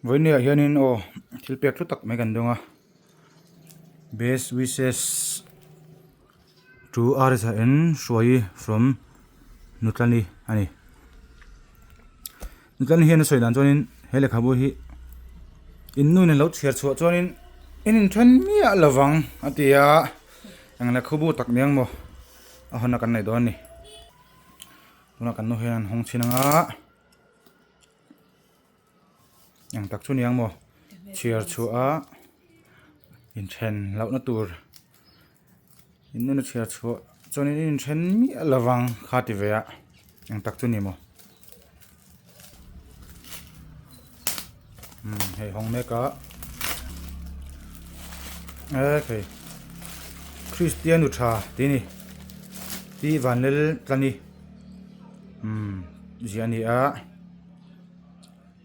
Vawinia hianin aw thil pek hlu tak mai kan dawng a best wishes to RSN Hruaii from Nutlani a ni. Nutlani hian a sawi dan chuanin he lehkhabu hi in nu in lo chhiar chhuah chuanin in inthen miah lovang a ti a eng lehkhabu tak ni ang maw a hawn a kan nei dawn a ni. Tunah kan nu hian an hawng chhin ang a. Eng tak chu ni ang maw chhiar chhuah a inthen hlauhna tur in nuna chhiar chhuah chuan in inthen miah lovang kha ti ve a eng tak chu ni maw umm hei hawng mek a e khei Kristian nu tha tih a ni tih Vanlal tla ni umm ziah a ni a.